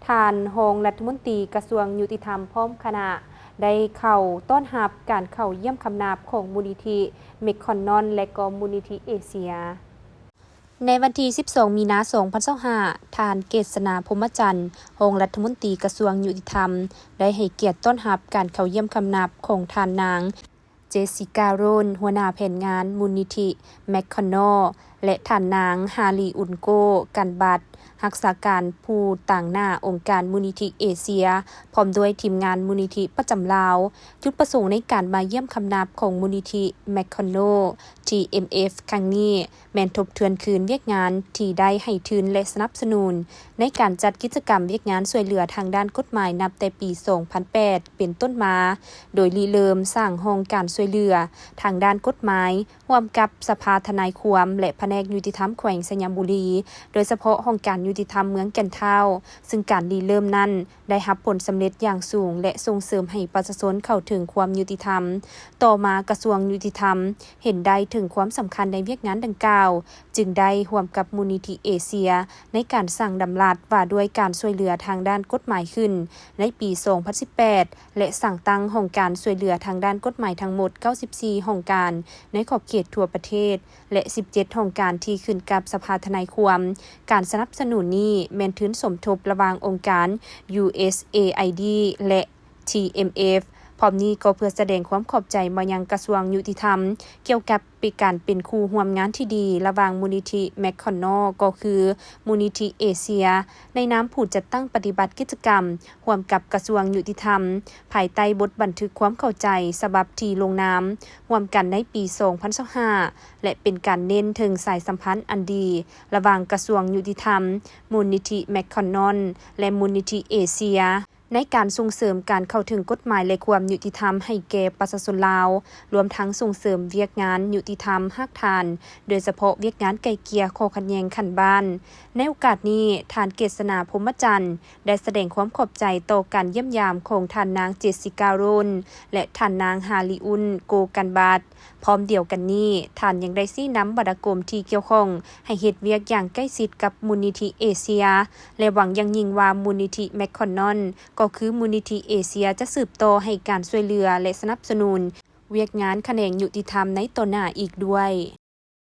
ທ່ານຮອງລັດຖະມົນຕີກະຊວງຍຸຕິທຳພ້ອມຄະນະ ໄດ້ເຂົ້າຕ້ອນຮັບການເຂົ້າຢ້ຽມຄຳນັບຂອງມູນນິທິແມັກຄອນນອນ ແລະ ກໍມູນນິທິເອເຊຍ. ໃນວັນທີສິບສອງ ມີນາ ສອງພັນຊາວຫ້າ ທ່ານ ເກດສະໜາ ພົມມະຈັນ ຮອງລັດຖະມົນຕີກະຊວງຍຸຕິທຳ ໄດ້ໃຫ້ກຽດຕ້ອນຮັບການເຂົ້າຢ້ຽມຄຳນັບຂອງທ່ານນາງ ເຈສຊິກາ ໂຣນ ຫົວໜ້າແຜນງານມູນນິທິແມັກຄອນນອນ ແລະ ທ່ານນາງ ຮາລີ ອຸນໂກ ກັນບັດ ຮັກສາການຜູ້ຕາງໜ້າອົງການມູນນິທິເອເຊຍ ພ້ອມດ້ວຍທີມງານມູນນິທິປະຈຳລາວ. ຈຸດປະສົງໃນການມາຢ້ຽມຄຳນັບຂອງມູນນິທິແມັກຄອນນອນ ທີເອັມເອັຟ ຄັ້ງນີ້ ແມ່ນທົບທວນຄືນວຽກງານທີ່ໄດ້ໃຫ້ທຶນ ແລະ ສະໜັບສະໜູນ ໃນການຈັດກິດຈະກຳວຽກງານຊ່ວຍເຫຼືອທາງດ້ານກົດໝາຍນັບແຕ່ປີສອງພັນແປດເປັນຕົ້ນມາ, ໂດຍລິເລີ່ມສ້າງຫ້ອງການຊ່ວຍເຫຼືອທາງດ້ານກົດໝາຍ ຮ່ວມກັບສະພາທະນາຍຄວາມ ແລະ ພະແນກຍຸຕິທຳແຂວງໄຊຍະບູລີ, ໂດຍສະເພາະຫ້ອງການຍຸຕິທຳເມືອງແກ່ນທ້າວ, ຊຶ່ງການລິເລີ່ມນັ້ນໄດ້ຮັບຜົນສຳເລັດຢ່າງສູງ ແລະ ສົ່ງເສີມໃຫ້ປະຊາຊົນເຂົ້າເຖິງຄວາມຍຸຕິທຳ. ຕໍ່ມາກະຊວງຍຸຕິທຳເຫັນໄດ້ເຖິງຄວາມສຳຄັນໃນວຽກງານດັ່ງກ່າວ, ຈຶ່ງໄດ້ຮ່ວມກັບມູນນິທິເອເຊຍ ໃນການສ້າງດຳລັດວ່າດ້ວຍການຊ່ວຍເຫຼືອທາງດ້ານກົດໝາຍຂຶ້ນໃນປີສອງພັນສິບແປດ ແລະ ສ້າງຕັ້ງຫ້ອງການຊ່ວຍເຫຼືອທາງດ້ານກົດໝາຍທັງໝົດເກົ້າສິບສີ່ຫ້ອງການໃນຂອບເຂດທົ່ວປະເທດ ແລະ ສິບເຈັດຫ້ອງການທີ່ຂຶ້ນກັບສະພາທະນາຍຄວາມ. ການສະໜັບສະໜູນນີ້ແມ່ນທຶນສົມທົບລະຫວ່າງອົງການ ຢູເອສເອໄອດີ ແລະ ທີເອັມເອັຟ. ພ້ອມນີ້ກໍເພື່ອສະແດງຄວາມຂອບໃຈມາຍັງກະຊວງຍຸຕິທຳ ກ່ຽວກັບ ເປັນການເປັນຄູ່ຮ່ວມງານທີ່ດີລະຫວ່າງມູນນິທິແມັກຄອນນອນ ກໍຄືມູນນິທິເອເຊຍ ໃນນາມຜູ້ຈັດຕັ້ງປະຕິບັດກິດຈະກຳຮ່ວມກັບກະຊວງຍຸຕິທຳ ພາຍໃຕ້ບົດບັນທຶກຄວາມເຂົ້າໃຈສະບັບທີ່ລົງນາມຮ່ວມກັນໃນປີສອງພັນຊາວຫ້າ ແລະ ເປັນການເນັ້ນເຖິງສາຍສຳພັນອັນດີລະຫວ່າງກະຊວງຍຸຕິທຳ, ມູນນິທິແມັກຄອນນອນ ແລະ ມູນນິທິເອເຊຍ. ໃນການສົ່ງເສີມການເຂົ້າເຖິງກົດໝາຍ ແລະ ຄວາມຍຸຕິທຳໃຫ້ແກ່ປະຊາຊົນລາວ, ລວມທັງສົ່ງເສີມວຽກງານຍຸຕິທຳຮາກຖານ, ໂດຍສະເພາະວຽກງານໄກ່ເກ່ຍຂໍ້ຂັດແຍ່ງຂັ້ນບ້ານ. ໃນໂອກາດນີ້, ທ່ານ ເກດສະໜາ ພົມມະຈັນ ໄດ້ສະແດງຄວາມຂອບໃຈຕໍ່ການຢ້ຽມຢາມຂອງທ່ານນາງ ເຈສຊິກາ ໂຣນ ແລະ ທ່ານນາງ ຮາລີ ອຸນ ໂກ ກັນບັດ. ພ້ອມດຽວກັນນີ້, ທ່ານຍັງໄດ້ຊີ້ນຳບັນດາກົມທີ່ກ່ຽວຂ້ອງໃຫ້ເຮັດວຽກຢ່າງໃກ້ຊິດກັບມູນນິທິເອເຊຍ ແລະ ຫວັງຢ່າງຍິ່ງວ່າມູນນິທິແມັກຄອນນອນ ກໍຄືມູນນິທິເອເຊຍ ຈະສືບຕໍ່ໃຫ້ການຊ່ວຍເຫຼືອ ແລະ ສະໜັບສະໜູນວຽກງານຂະແໜງຍຸຕິທຳໃນຕໍ່ໜ້າອີກດ້ວຍ.